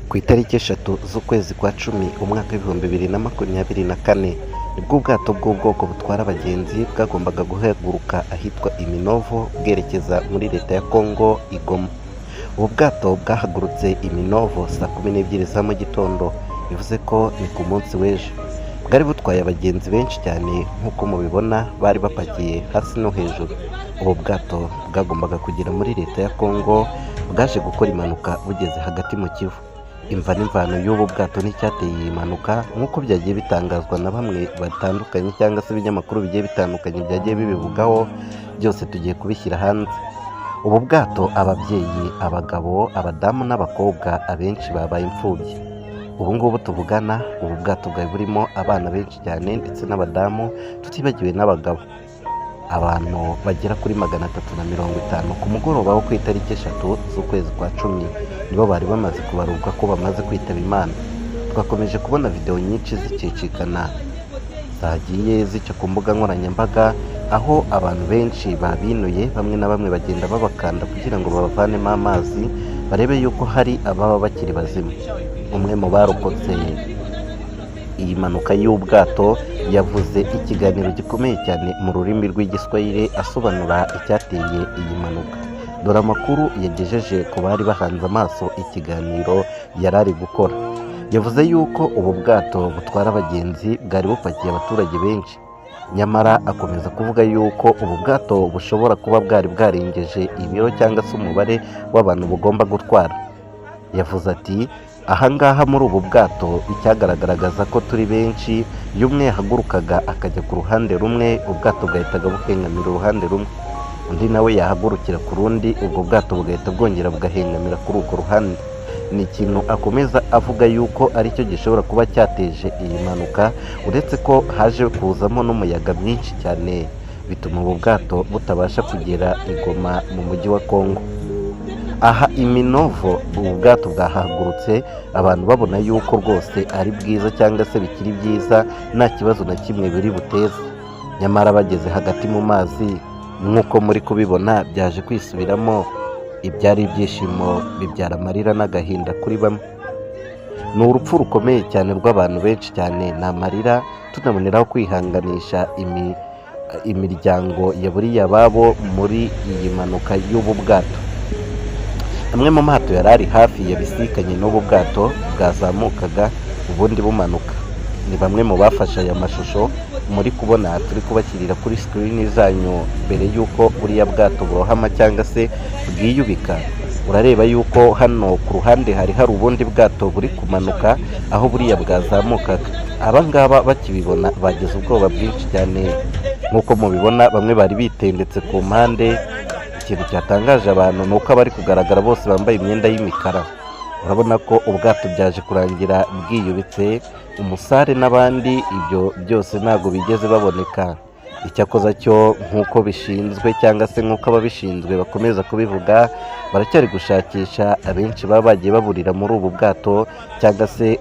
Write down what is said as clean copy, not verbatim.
Ku itariki 3 z'ukwezi kwa 10, umwaka w'2024, nibwo ubwato bw'ubwoko butwara abagenzi bwagombaga guhaguruka ahitwa i Minovo bwerekeza muri Leta ya Congo i Goma. Ubu bwato bwahagurutse i Minovo saa 12 za mu gitondo, bivuze ko ni ku munsi w'ejo. Bwari butwaye abagenzi benshi cyane, nk'uko mubibona bari bapakiye hasi no hejuru. Ubu bwato bwagombaga kugera muri Leta ya Congo, bwaje gukora impanuka bugeze hagati mu Kivu. Imva n'imvano y'ubu bwato n'icyateye iyi mpanuka, nk'uko byagiye bitangazwa na bamwe batandukanye cyangwa se ibinyamakuru bigiye bitandukanye byagiye bibivugaho, byose tugiye kubishyira hanze. Ubu bwato, ababyeyi, abagabo, abadamu n'abakobwa, abenshi babaye imfubyi. Ubu ngubu tuvugana, ubu bwato bwari burimo abana benshi cyane ndetse n'abadamu, tutibagiwe n'abagabo. Abantu bagera kuri 350 ku mugoroba wo ku itariki 3 z'ukwezi kwa 10 nibo bari bamaze kubarurwa ko bamaze kwitaba Imana. Twakomeje kubona videwo nyinshi zicicikana zagiye zica ku mbuga nkoranyambaga, aho abantu benshi babinuye, bamwe na bamwe bagenda babakanda kugira ngo babavanemo amazi, barebe yuko hari ababa bakiri bazima. Umwe mu barokotse iyi mpanuka y'ubwato yavuze ikiganiro gikomeye cyane mu rurimi rw'Igiswahili asobanura icyateye iyi mpanuka. Dore amakuru yagejeje ku bari bahanze amaso ikiganiro yari ari gukora. Yavuze yuko ubu bwato butwara abagenzi bwari bupakiye abaturage benshi, nyamara akomeza kuvuga yuko ubu bwato bushobora kuba bwari bwarengeje ibiro cyangwa se umubare w'abantu bugomba gutwara. Yavuze ati: "Ahangaha muri ubu bwato icyagaragaraga ko turi benshi, iyo umwe yahagurukaga akajya ku ruhande rumwe, ubwato bwahitaga buhengamira uruhande rumwe, undi nawe yahagurukira ku rundi, ubwo bwato bugahita bwongera bugahengamira kuri urwo ruhande." Ni ikintu akomeza avuga yuko aricyo gishobora kuba cyateje iyi mpanuka, uretse ko haje kuzamo n'umuyaga mwinshi cyane bituma ubu bwato butabasha kugera i Goma mu mujyi wa Congo. Aha i Minovo ubu bwato bwahagurutse abantu babona yuko rwose ari bwiza cyangwa se bikiri byiza, nta kibazo na kimwe biri buteze, nyamara bageze hagati mu mazi, nk'uko muri kubibona, byaje kwisubiramo. Ibyari ibyishimo bibyara amarira n'agahinda kuri bamwe. Ni urupfu rukomeye cyane rw'abantu benshi cyane, ni amarira. Tunaboneraho kwihanganisha imiryango yaburiye ababo muri iyi mpanuka y'ubu bwato. Amwe mu mato yari ari hafi yabisikanye n'ubu bwato bwazamukaga ubundi bumanuka, ni bamwe mu bafashe aya mashusho muri kubona turi kubashyirira kuri sikirini zanyu mbere y'uko buriya bwato burohama cyangwa se bwiyubika. Urareba yuko hano ku ruhande hari hari ubundi bwato buri kumanuka aho buriya bwazamukaga. Aba ngaba bakibibona bagize ubwoba bwinshi cyane. Nk'uko mubibona, bamwe bari bitendetse ku mpande. Ikintu cyatangaje abantu ni uko abari kugaragara bose bambaye imyenda y'imikara. Urabona ko ubwato byaje kurangira bwiyubitse, umusare n'abandi ibyo byose ntabwo bigeze baboneka. Icyakoza cyo, nk'uko bishinzwe cyangwa se nk'uko ababishinzwe bakomeza kubivuga, baracyari gushakisha abenshi baba bagiye baburira muri ubu bwato cyangwa se